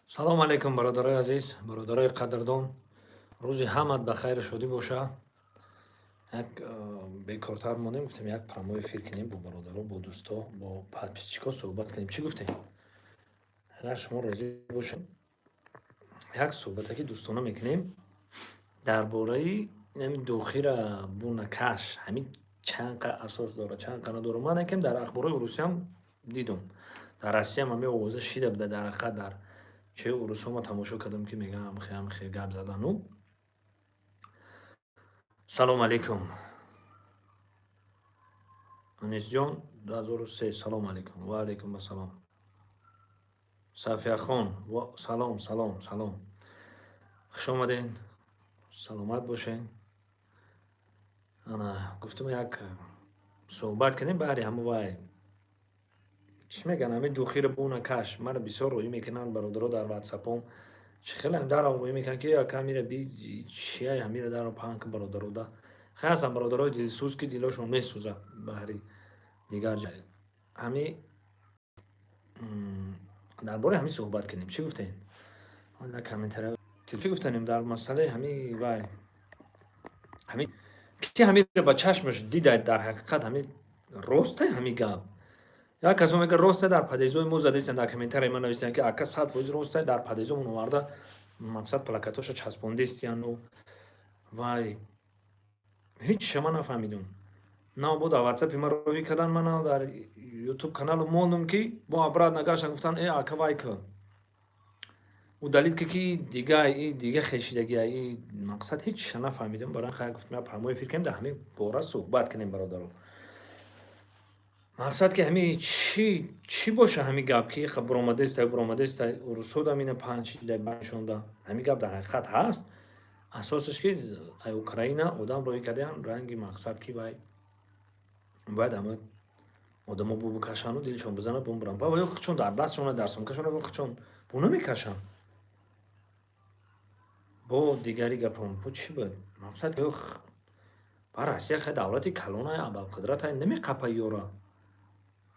Салом алейкум, бародарои азиз, бародарои қадрдон. Рӯзи ҳамат ба хайру шодӣ боша. Як бекортар мондем, гуфтем, як прямой эфир кунем, бо бародаро, бо дӯсто, бо подписчико суҳбат кунем. Чӣ гуфтем? Агар шумо розӣ бошед, як суҳбатаки дӯстона мекунем дар бораи ҳамин духира бунакаш, ҳамин чанд қа асос дорад, чанд қа надорад. Ман якем дар ахборҳои урусиям дидум. Дар Россиям ҳамин овоза шида буда, дар ҳақиқат дар чои урусҳо ма тамошо кардам, ки мегӯянд, ҳамхе ҳамхе гап задану. Салом алейкум. Анисҷон, 2003, салом алейкум. Ва алейкум ассалом. Сафияхон, салом, салом, салом. Хуш омадед. Саломат бошед. Ана, гуфтам, як суҳбат кунем баъди ҳамун вай. Чӣ мегӯянд, ҳамин духиро бунакаш. Маро бисёр роҳӣ мекунанд бародаро дар ватсапом. Чӣ хеле дарав роҳӣ мекунанд, ки яка ҳамира би, чия, ҳамира дарав паҳн кун бародарода. Хеле ҳастанд бародарои дилсӯз, ки дилошон месӯзад баҳри дигар ҷай. Ҳами дар бораи ҳамин суҳбат кунем. Чӣ гуфтед? Дар комментария чӣ гуфтанем дар масъалаи ҳамин вай? Ҳамин ки ҳаминро ба чашмаш дида, дар ҳақиқат ҳамин росте ҳамин гап? Як касо мегӯяд, росте, дар подъездҳои мо задестанд, дар комментарияи ман нависанд, ки ака, 100% росте, дар подъездҳомон оварда, мақсад, плакатҳоша часпондистияну вай ҳеҷ ман нафаҳмидум. На бо дар ватсапи ман роҳӣ кардан, ман дар ютуб каналу мондум, ки бо обратно гаштан, гуфтан: «Э, ака, вай ка, удалить ки дига и дига хешидагия и». Мақсад, ҳеҷ нафаҳмидам. Барои хай гуфтам, як прямой эфир кунем, дар ҳамин бора суҳбат кунем, бародаро. Мақсад, ки ҳамин чӣ чӣ боша, ҳамин гап, ки буромадестай, буромадестай, урусодам ина паҳн шида нишонда. Ҳамин гап дар ҳақиқат ҳаст. Асосаш, ки ай Украина одам роҳӣ кардаян, ранги мақсад, ки вай бояд ҳама одамо бу бикашану дилшон бизанад, бумбуранд. Ба ё худшон дар дастшона, дар сумкашона худшон бу намекашанд. Бо дигари гапам бо чӣ буд? Мақсад, ба Россия хай давлати калонай, абарқудрате, намеқапа ёра.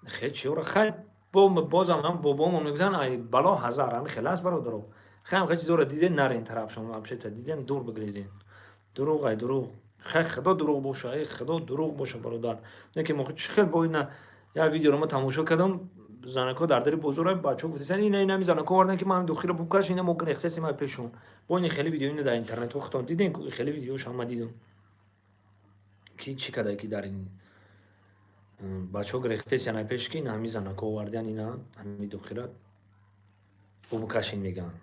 Хеч ёра хай бозам бобоомон мегуфтанд: «Ай бало ҳазар». Ҳами хеле аст, бародаро. Хай ҳам хел чизоро диден, нарен тарафшон, вообще-то диден, дур бигрезен. Дурӯғ ай дурӯғ. Хай, худо дурӯғ боша, ай худо дурӯғ боша, бародар. Не ки мо чӣ хел бо ина як видеоро ма тамошо кардам, занакҳо дар дари бозор, бачаҳо гуфтасанд, ина ина ҳами занакҳо овардан, ки ман духиро букаш, ина мо гирехтасем ай пешон. Бо ин хеле видео ина дар интернетҳо худтон дидем, хеле видеошо ма дидам. Ки чӣ карда, ки дар ин бачаҳо гирехтесян ай пеш, ки ина ҳами занакҳо овардиян, ина ҳами духира букашин мегӯянд.